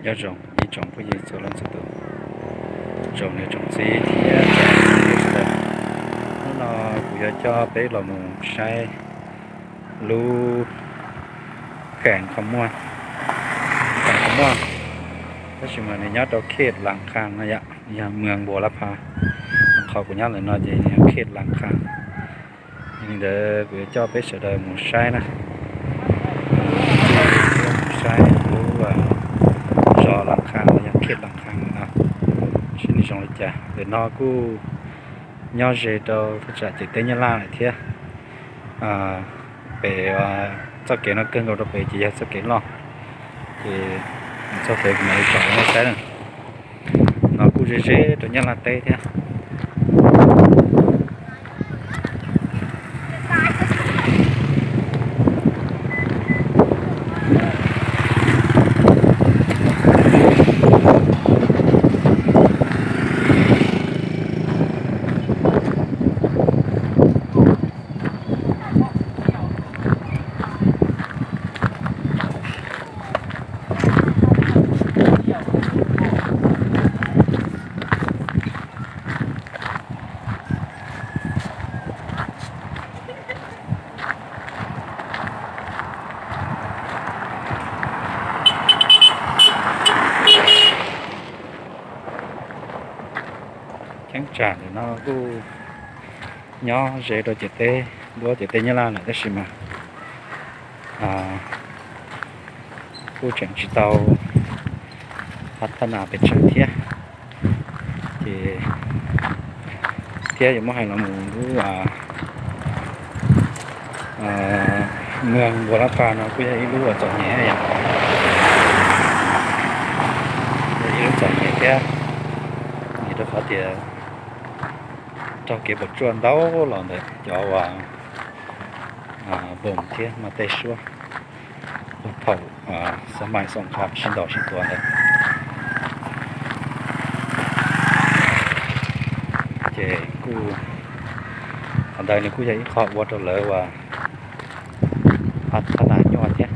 Nyob zoo ib tsoom phooj ywg txhua leej txhua tus, tsoom niam tsoom txiv thiab tsoom phooj ywg sawv daws. Hnub no kuv yuav coj peb los mus saib lub Kham Kho Muaj, Kham Kho Muaj, tab sis mas nws nyob rau Khej Las Khas no yom, yog Mws Npua Lab Pha, qhov kuv nyob ntawm no ces yog Khej Las Khas. Yog li ntawd kuv yuav coj peb sawv daws mus saib na, mus saib lub zos Las Khas los yog Khej Las Khas no, seb nws zoo li cas. Ntawm no kuj nyob ze rau thaj tsam ciam teb Nyab Laj lawm thiab. Pem txoj kev no kawg nkaus rau pem ces yog txoj kev loj, ces txoj kev kuv mam li tsom nej saib na. No kuj ze ze rau Nyab Laj teb thiab. Cheeb tsam ntawm no kuj nyob ze rau ciam teb, npuab ciam teb Nyab Laj lawm tab sis mas kuj tseem tsis tau phav thab nas pes tsawg thiab. Ces thiab yuav muab hais los mus lub Mws Npua Lab Pha no kuj yog ib lub uas txom nyem yom, yog ib lub txom nyem thiab, vim rau qhov tias raug kev puas tsuaj ntau los ntawm cov uas npoos thiab mas tej suab thaum xab mais xoom kha sib ntaus sib tua ntawd. Ces kuj, qhov ntawd nws kuj yog ib qho ua rau lawv uas phav thab nas nyuaj thiab,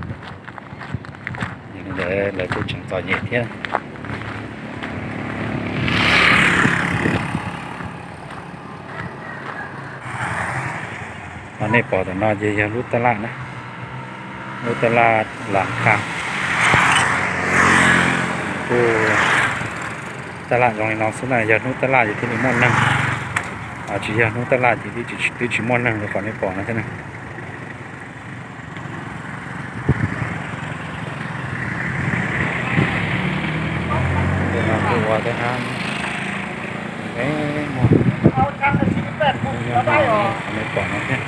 yog li ntawd lawv kuj tseem txom nyem thiab. Ho nej pom ntawm no ces yog lub taj laj na, lub taj laj Las Khas. Kuj taj laj zoo li no xwb na, yog hnub taj laj ces thiaj li muaj neeg, tsis yog hnub taj laj ces twb tsis muaj neeg li qhov nej pom no thiab na. Ua tej hab, nej pom no thiab.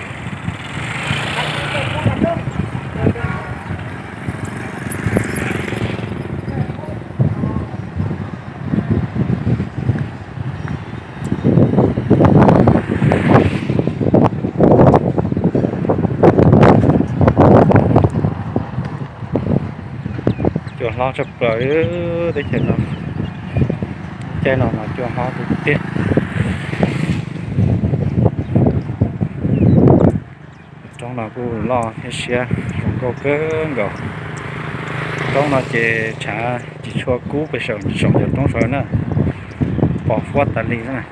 Cua hlob tshaj plaws teb chaws no, caij no mas cua hlob tiag tiag. Roob no kuj loj thiab siab zoo nkauj kawg nkaus. Roob no ces tshav tsis tshua kub pes saum cov roob saud na, pos huab tas li na.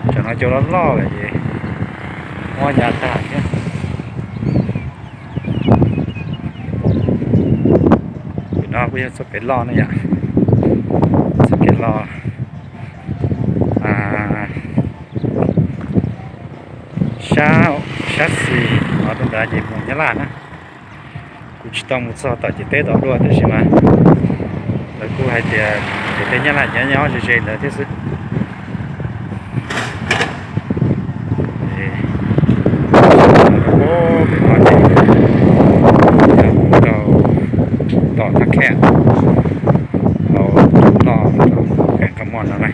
Tsam no cua loj loj lawm ces muab ya tag thiab. Pem no kuj yog txoj kev loj ne yom, txoj kev loj sab, sab xis no rau ntawd ces mus Nyab Laj na. Kuv tsis tau mus txog tom ciam teb tom dua tab sis mas lawv kuj hais tias ciam teb Nyab Laj nyob nyob ze ze ntawd thiab xwb. Pem no ces yog mus rau tom Thaj Khej, hauv lub loj Kham Kho Muaj no na.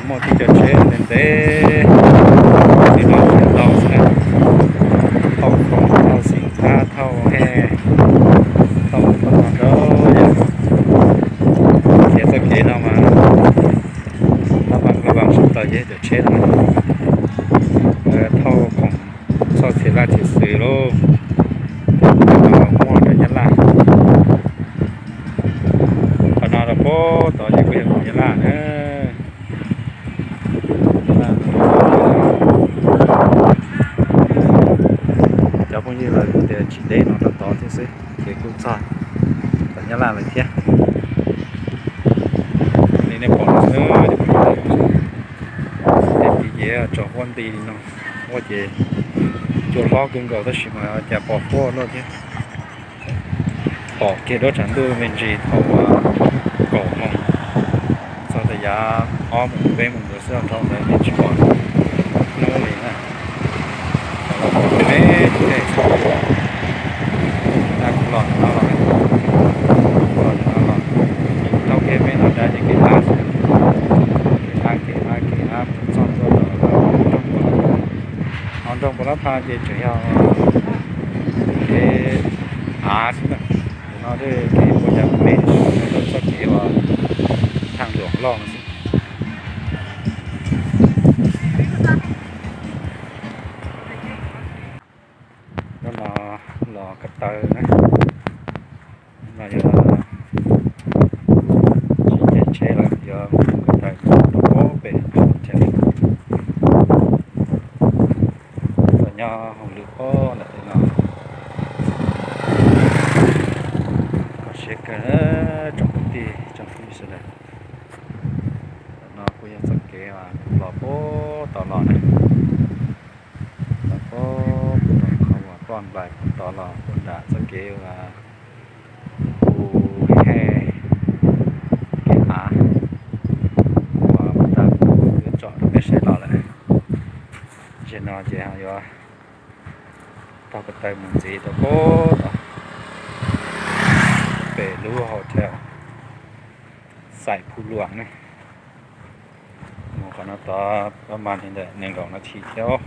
Muaj tib co tsheb ntev ntev, tib lub tsheb ntau xwb na, thauj khoom, thauj xim tab, thauj hej, thauj txoj no rau yam. Ces txoj kev no mas laj vam laj vam sab plaws ces cov tsheb no thauj khoom txhoj txhia laj txhia xwm lauj. Muaj rau Nyab Laj. Qhov no rau puag tod ces kuj yog khoom Nyab Laj na. Cov phooj ywg lawv tias tsis deb no rau tod thiab xwb ces kuj txog tom Nyab Laj lawm thiab. Li nej pom no xwb, tej tid ces tsaus huab nti li no, huab ces cua hlob kawg nkaus tab sis mas cas pom huab luaj thiab. Pom kiag dua tshav ntuj me ntsis thaum kaum moos txog rau yav ob moos peb moos ntawd xwb, dhau ntawd ces tsis pom hnub li na. Los pom me ntsis tej, kuv los no los, los no los, dhau kev me no nrad ces kev av xwb, kev av kev av kev av mus txog ntua tom nroog Npua Lab Pha. Ho nroog Npua Lab Pha ces tseem yog kev av xwb na. Tus no ces kev ua cas me, txoj kev uas thaj luam loj no xwb. Hnub no los ko taw na, no yog tsis caij tsheb lawm, yog ko taw rau pem hotel, los nyob hauj lwm pob ntawm tej no. Kho siab kawg tsoom kwv tij tsoom phooj ywg sawv daws. Ntawm no kuj yog txoj kev los puag tod los na, los puag tom qhov uas ploj nplaim puag tod los puag nram txoj kev uas hu hej kev av uas puag ta kuv yuav tsom rau peb saib los lawm. Zaum no ces ho yuav taug ko taw mus ntxiv rau puag tom pem lub hotel Xais Phu Luam ne. Mus qhov no tod pab mas li ntawm nees nkaum nas this thiab,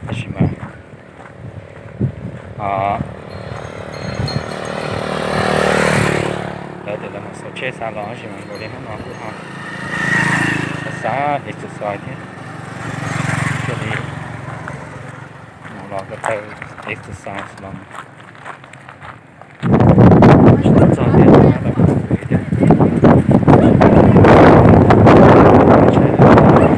tab sis mas lawv tias lawv mam xauv tsheb xa los tab sis mas nkaus li hnub no kuj ho xav exercise thiab, thiaj li mus los ko taw exercise los tsis tau txog thiab, tab tom pem thiab. Nyob raws li rau pem roob lawm.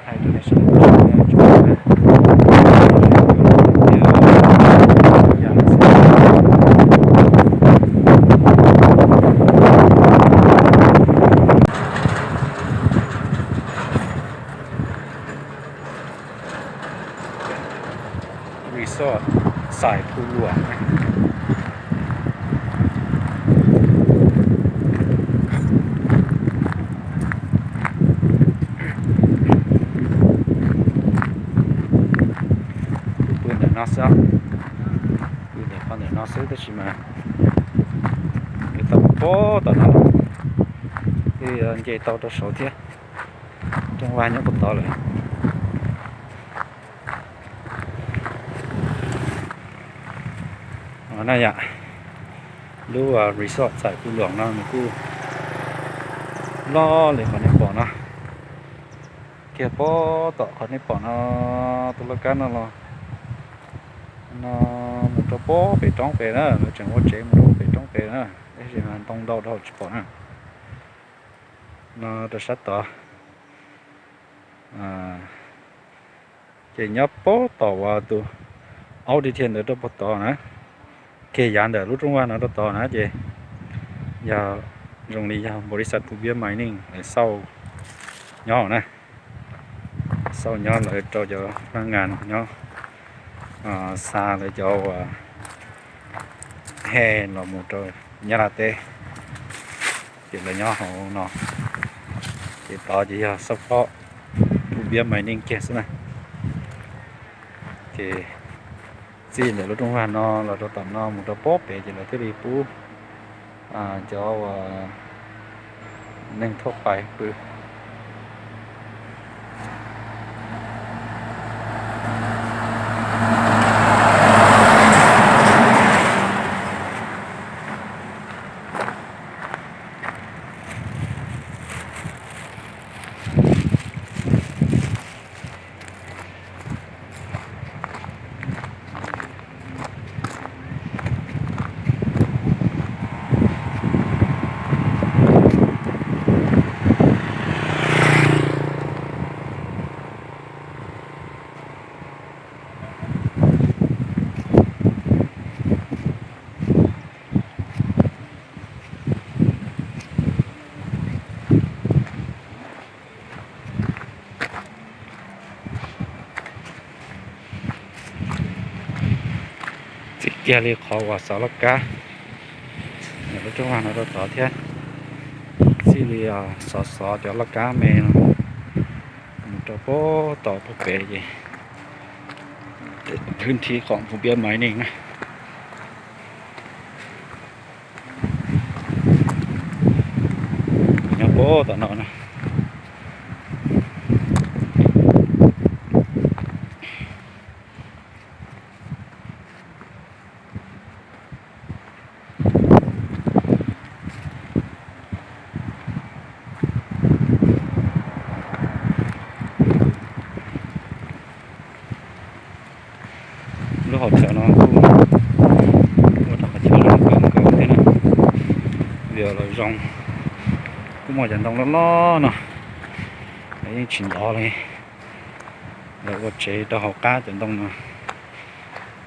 Thaij rau nej sawv daws tsis tau na. Resort Xais Phu Luam. Pw ntawm no xwb, pw ntawm qhov ntawm no xwb tab sis mas nws tau puag tom no, twb nce tau rau saud thiab. Rooj vag nyob puag tod lawm. Na yom, lub resort Xais Phu Luam no nws kuj loj li qhov nej pom no. Kiag puag tom qhov nej pom no, tus laj kab no los no mus rau puag pem roob pem na, lawv tseem ua tsev mus rau pem roob pem na, tab sis mas ntoo ntau dhau tsis pom na. No rau sab tod ces nyob puag tom uas tus auditorium ntawd rau puag tod na, kiag yav ntawm lub rooj vag no rau tod na ces yog zoo li yog npaum li xav Phu Npiab Mining lawv xauj nyob na, xauj nyob lawv rau cov pab ngas nyob xa lawv cov uas he los mus rau Nyab Laj teb, ces lawv nyob hauv no. Ces tod ces yog xauj pob Phu Npiab Maiv Neej kiag xwb na. Ces txij ntawm lub rooj vag no los rau tom no mus rau pob pem ces lawv thiaj li pub cov uas neeg thauj pais pw. Txij kiag li qhov uas xov laj kab, lub rooj vag no rau tod thiab, txij li xov xov cov laj kab me no mus rau pob tom pob pem ces thwb nthi qhov mus Npiab Maiv Neej na. Nyob pob tom no na. Lub hauv chaw no kuj ua rau qhov chaw zoo kawg nkaus thiab na. Vim los zoo, kuj muaj cov ntoo loj loj no, yeej tsis ntov li. Lawv ua tsev rau hauv qab cov ntoo no,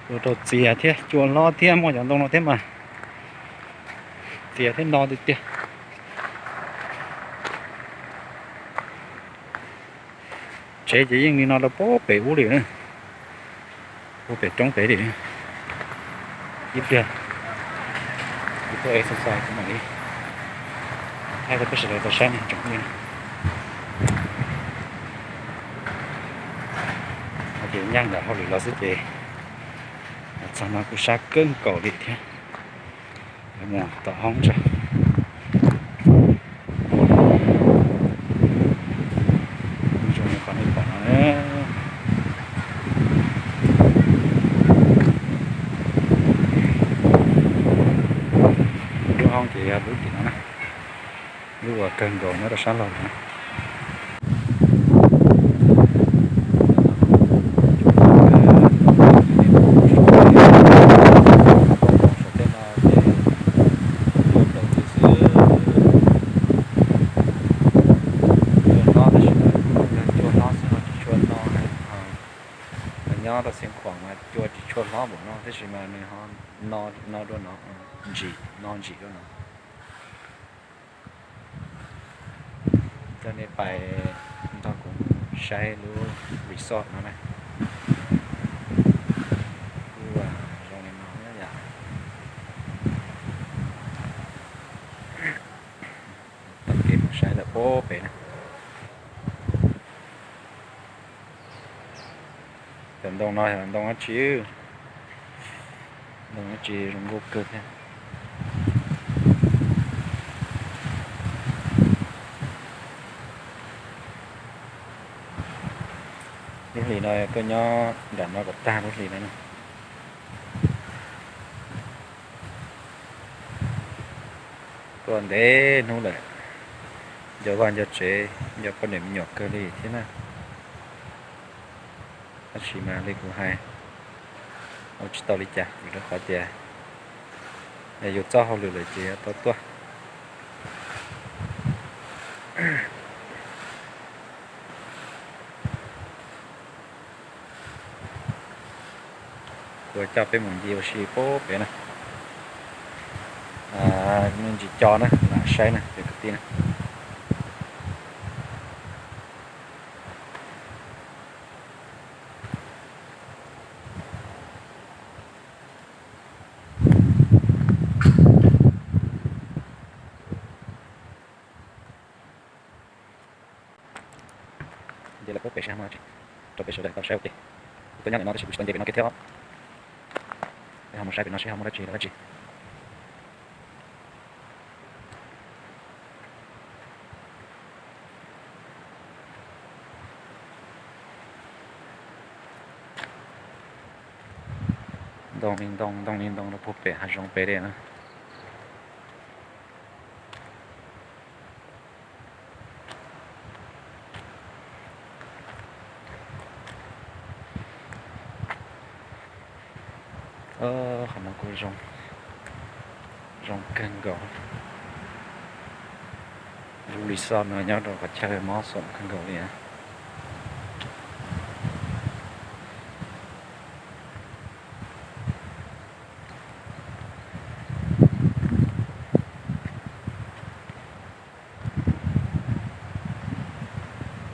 ua rau txias thiab cua hlob thiab, muaj cov ntoo no thiab mas txias thiab no tiag tiag. Tsev ces yeej li no rau pob pem ub li na, pob pem roob pem li. Ib pliag kuv tuaj exercise kuv mam li thaij rau peb sawv daws tau saib na tsoom phooj ywg. Ces nyob ntawm hauj lwm los xwb ces txog no kuj sab kawg nkaus li thiab. Mus tom hoob tso. Zoo li qhov nej pom no na. Lub hoob ces yog lub tim no na, lub uas kawg nkaus nyob rau sab laug na. Saum tej no ces cua nkaus li xwb. Cua hlob tab sis mas yog cua hlob xwb ho tsis tshua no, nyob rau Xeev Khuam mas cua tsis tshua hlob npaum no tab sis mas nws ho no dua no, ntsim no ntsim dua no. Coj nej pais nrog kuv saib lub resort no na. Kuj zoo li no yom. Taug kev mus saib lawm pob pem na. Cov ntoo no yog ntoo dab tsi? Ntoo dab tsi zoo nkauj kawg thiab. Lub hlis no tuaj nyob nram no kom tag lub hlis no na. Tuaj ntev hnub lawm, nco vaj nco tsev, nco poj niam me nyuam kawg li thiab na. Tab sis mas li kuv hais, ua tsis tau li cas vim rau qhov tias yus txoj hauj lwm lawm ces yuav tau tuaj. Kuv coj peb mus ncig ua si pob pem na. Nej ntsis co na, lam saib na cov kwv tij na. Nce lawm pem seb ho muaj dab tsi rau peb sawv daws tau saib ua ke. Kuv tuaj nyob ntawm no tab sis kuv tsis tau nce pem no kiag thiab os. Peb ho mus saib pem no seb ho muaj dab tsi los dab tsi. Ntoo li ntoo, ntoo li ntoo rau puag pem hav zoov pem li na. Qhov no kuj zoo, zoo kawg nkaus. Lub resort no nyob rau qhov chaw mob xoom kawg nkaus li.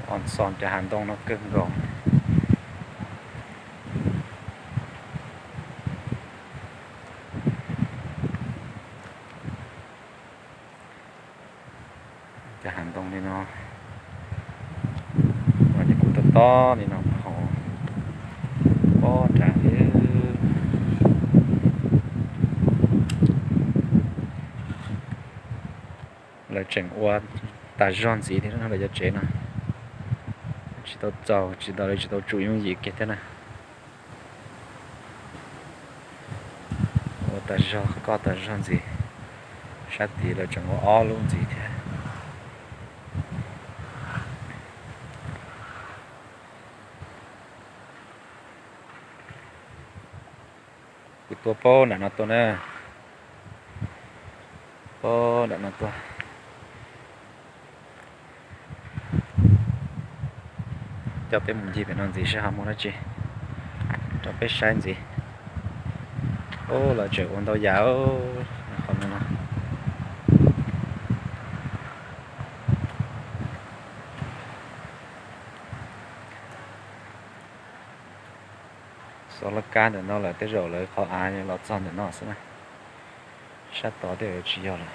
On son cov hav ntoo no kawg nkaus. Cov hav ntoo li no, ces kuj tob tob li no hauv pob nrad li. Lawv tseem ua tas zog ntxiv thiab no, lawv cov tsev no tsis tau txaus, tsis tau, lawv tsis tau tsum yooj yim kiag thiab na. Ua tas zog, koj tas zog ntxiv. Sab tid lawv tseem ua ob lub ntxiv thiab. Kuv tuaj pab nram no tuaj na, pab nram no tuaj. Coj peb mus ncig pem no ntxiv seb ho muaj dab tsi rau peb saib ntxiv. Ub, lawv tseem ua ntau yam qhov no no. Xov laj kab ntawm no lawm, tej zaum lawv qhov av los txog ntawm no xwb na. Sab tod tej zaum tsis yog lawm.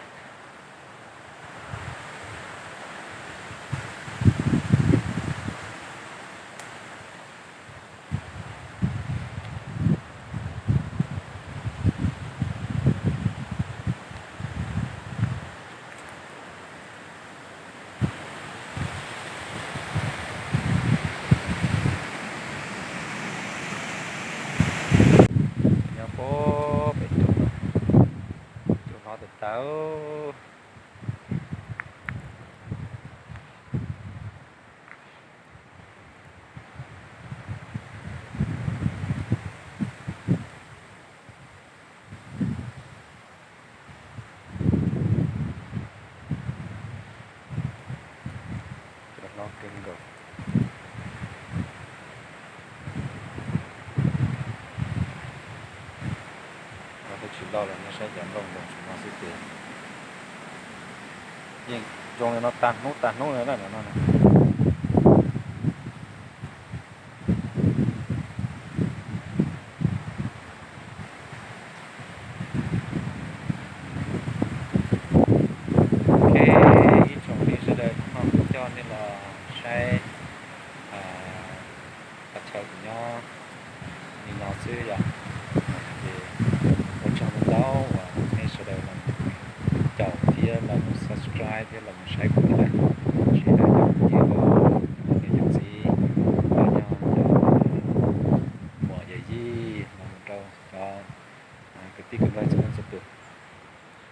Nyob puag pem roob, cua hlob tag tag. Cua hlob kawg nkaus. Twb tsis loj lawm, nej saib cov nplooj ntoo no xwb ces yeej zoo li no tag hnub tag hnub li na no. Ok, ib tsoom phooj ywg sawv daws, hnub no kuv coj nej los saib qhov chaw kuv nyob li no xwb yom. Ces ua tsaug ntau ntau uas nej sawv daws los caum thiab los subscribe thiab los saib kuv thiab na. Sawv daws yog kuv niam yawm txiv, los yog muam yawm yij, los mus rau cov kwv tij kwv npawg txhua leej txhua tus.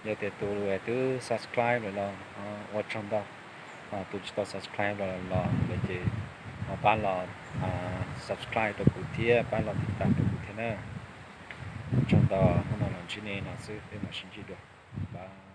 Yog tias tus twb subscribe lawm los ua tsaug ntau, tus tsis tau subscribe los lawm ces pab los subscribe rau kuv thiab pab los tiv tas rau kuv thiab na. Ua tsaug ntau, hnub no los ntsib nej no xwb, peb mam sib ntsib dua. Bye.